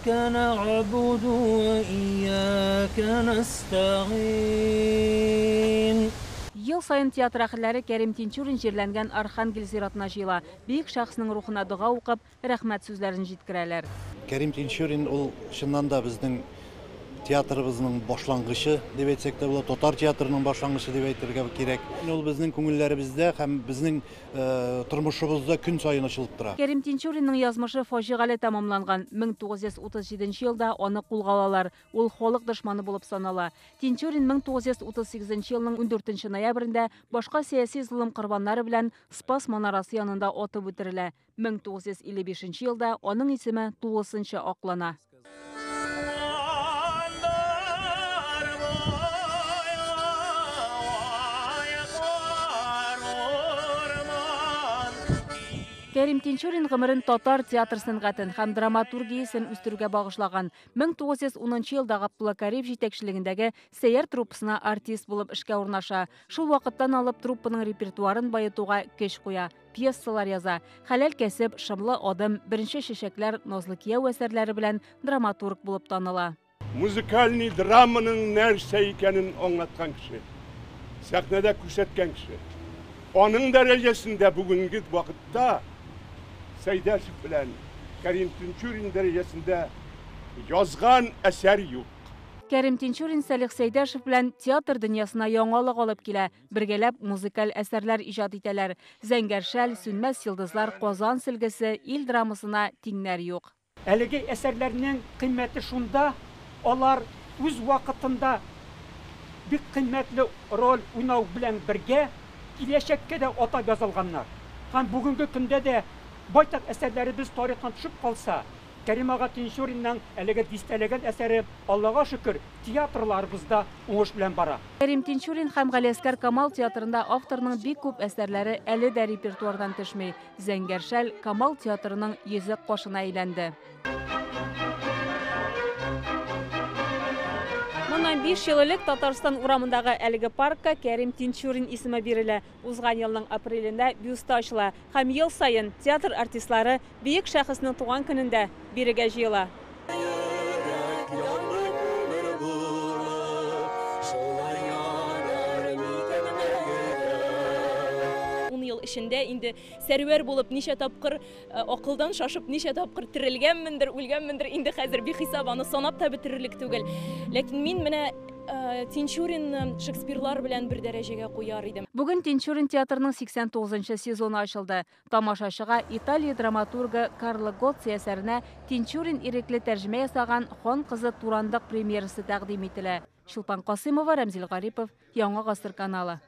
إياك نعبد وإياك نستعين. Ел саен театр әһелләре Кәрим Тинчурин җирләнгән Архангел зиратына җыела. Бөек шәхеснең рухына дога укып, рәхмәт сүзләрен җиткерәләр. Кәрим Тинчурин ул чыннан да безнең театрыбызның башлангычы дип әйтсәк тә була, татар театрының башлангычы дип әйтергә кирәк. Ул безнең күңелләребездә һәм безнең тормышыбызда көн саен ачылып тора. Кәрим Тинчуринның язмышы фаҗигале тәмамланган. 1937 елда аны кулга алалар. Ул халык дошманы булып санала. Тинчурин 1938 елның 14 ноябрендә башка сәяси золым корбаннары белән Спас манарасы янында атып үтерелә. 1955 елда аның исеме тулысынча аклана. Кәрим Тинчурин гомерен татар театр сәнгатен һәм драматургиясен үстерүгә багышлаган. 1910 елда Габдулла Кариев җитәкчелегендәге Сәйяр труппасына артист булып эшкә урнаша. Шул вакыттан алып труппаның репертуарын баетуга көч куя, пьесалар яза. Хәләл кәсеп, Шомлы адым, Беренче чәчәкләр, Назлы кияү әсәрләре белән драматург булып таныла. Музыкальный драманың нәрсә икәнен аңлаткан кеше, сәхнәдә күрсәткән кеше. Аның дәрәҗәсендә бүгенге вакытта Сәйдәшев белән Кәрим Тинчурин дәрәҗәсендә язган әсәр юк. Кәрим Тинчурин Сәлих Сәйдәшев белән театр дөньясына яңалык алып килә. Бергәләп музыкаль әсәрләр иҗат итәләр. Зәңгәр шәл, Сүнмәс йолдызлар, Казан сөлгесе, Ил драмасына тиңнәр юк. Әлеге әсәрләрнең кыйммәте шунда, алар үз вакытында бик кыйммәтле роль уйнау белән бергә киләчәккә дә атап язылганнар. Һәм бүгенге көндә дә байтак әсәрләребез тарихтан төшеп калса, Кәрим ага Тинчуринның әлеге дистәләгән әсәре, Аллага шөкер, театрларыбызда уңыш белән бара. Кәрим Тинчурин һәм Галиәсгар Камал театрында авторның бик күп әсәрләре әле дә репертуардан төшми. Зәңгәр шәл Камал театрының йөзек кашына әйләнде. Моннан 5 ел элек Татарстан урамындагы әлеге паркка Кәрим Тинчурин исеме бирелә. Узган елның апрелендә бюсты ачыла һәм ел саен театр артистлары бөек шәхеснең туган көнендә бирегә җыела. Ун ел эчендә инде сәрвәр булып ничә тапкыр акылдан шашып ничә тапкыр терелгәнмендер, үлгәнмендер, инде хәзер бихисап аны санап та бетерерлек түгел. Ләкин мин менә Тинчуринны Шекспирлар белән бер дәрәҗәгә куяр идем. Бүген Тинчурин театрының 89 сезоны ачылды. Тамашачыга Италия драматургы Карло Гоцци әсәренә Тинчурин ирекле тәрҗемә ясаган Хан кызы Турандык премьерасы тәкъдим ителә. Чулпан Касымова, Рәмзил Гарипов, Яңа Гасыр каналы.